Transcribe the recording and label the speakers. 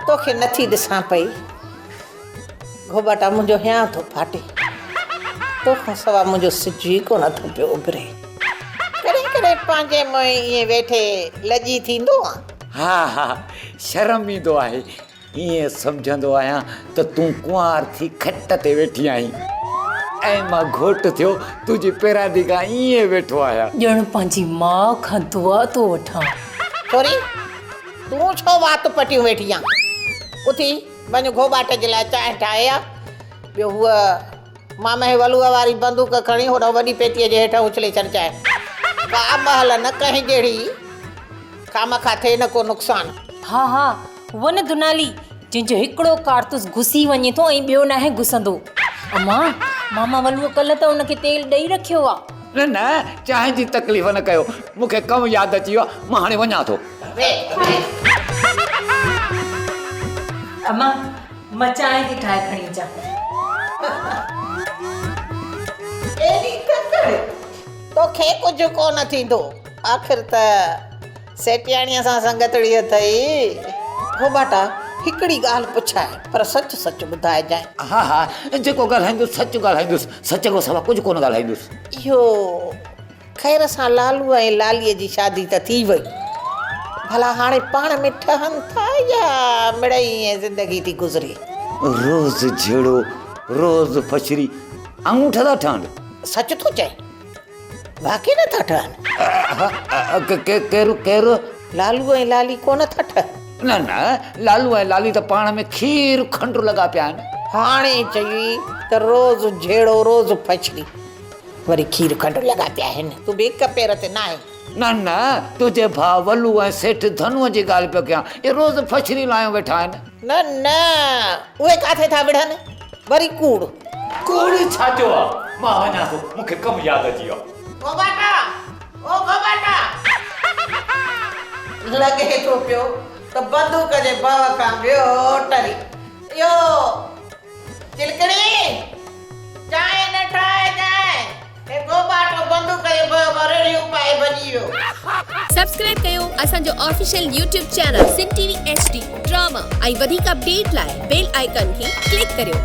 Speaker 1: توکي نٿي ڏسان پئي. گهوٻاٽا منهنجو هيانء ٿو ڦاٽي. توکان سوا منهنجو سج ئي ڪونه ٿو پيو اڀري. ڪڏهن ڪڏهن پنهنجي منهن ائين ويٺي لڄي ٿيندو آن.
Speaker 2: ها ها شرم ايندو آهي. ائين سمجهندو آهيان ته تون ڪنوار ٿي کٽ تي ويٺي آهين ۽ مان گهوٽ ٿيو تنهنجي پيراندي کان ائين ويٺو آهيان.
Speaker 3: ڄڻ پنهنجي ماء کان دعا ٿو وٺان.
Speaker 1: ڇوري تون ڇو وات پٽيون ويٺي آن. اٿي وڃ گهوٻاٽ جي لاء چانهه ٺاهي آ. ٻيو هوء مامهي ولوء واري بندوق کڻي هوڏانهن وڏي پيتيء جي هيٺان اڇلي ڇڏجانء. ڪا مهل نه ڪنهن جهڙي خامخواه ٿئي نه ڪو نقصان.
Speaker 3: ها ها هوء نه دنالي جنهن جو هڪڙو ڪارتوس گسي وڃي ٿو ۽ ٻيو ناهي گسندو. امان، ماما ولوء ڪلهه ته ان کي تيل ڏئي رکيو آ.
Speaker 2: نه نه چانهه جي تڪليف نه ڪيو، مون کي ڪم ياد اچي ويو آ، مان هاڻي وڃان ٿو.
Speaker 3: امان، مان چانهه ٿي ٺاهي کڻي اچان.
Speaker 1: ايڏي تڪڙ، توکي ڪجهه ڪونه ٿيندو. آخر ته سيٽياڻيء سان سنگتڙي اٿئي. گهوٻاٽا، هڪڙي ڳالهه پڇانء، پر سچ سچ ٻڌائجانء.
Speaker 2: ها ها، جيڪو ڳالهائيندس سچ ڳالهائيندس، سچ کان سوا ڪجهه ڪونه ڳالهائيندس.
Speaker 1: اهو خير سان لالو ۽ لاليء جي شادي ته ٿي وئي. ڀلا هاڻي پاڻ ۾ ٺهن ٿا يا مڙئي ائين زندگي ٿي گذري؟
Speaker 2: روز جهيڙو، روز ڦشري، آڱوٺا ٿا ٺهن.
Speaker 1: سچ ٿو چئين، واقعي نه ٿا ٺهن؟
Speaker 2: ڪير ڪير؟
Speaker 1: لالو ۽ لالي ڪونه ٿا ٺهن.
Speaker 2: نه نه، لالو ۽ لالي ته پاڻ ۾ کير کنڊ لڳا پيا آهن.
Speaker 1: هاڻي چئي ته روز جهيڙو روز ڦشري. وري کير کنڊ لڳا پيا آهن. تون به هڪ پير تي ناهين.
Speaker 2: نه نه، تنهنجي ڀاء ولو ۽ سيٺ ڌنوء جي ڳالهه پيو ڪيان. اهي روز ڦشري لايون ويٺا آهن.
Speaker 1: نه نه، اهي ڪاٿي ٿا وڙهن. وري ڪوڙ.
Speaker 2: ڪوڙ ڇا جو آ؟ مان وڃان ٿو، مون کي ڪم ياد اچي ويو.
Speaker 1: گهوٻاٽا! او گهوٻاٽا! لڳي ٿو پيو ته بندوق جي ڀؤ کان ويو ٽري. اهو چلڪڻي! چانهه نه ٺاهجانء، هي گهوٻاٽو بندوق جي ڀؤ کان رڙيون پائي ڀڄي ويو.
Speaker 4: سبسڪرائب ڪيو اسان جو official YouTube channel Sindh T V H D drama ۽ وڌيڪ اپڊيٽ لاء بيل آئيڪان کي ڪلڪ ڪريو.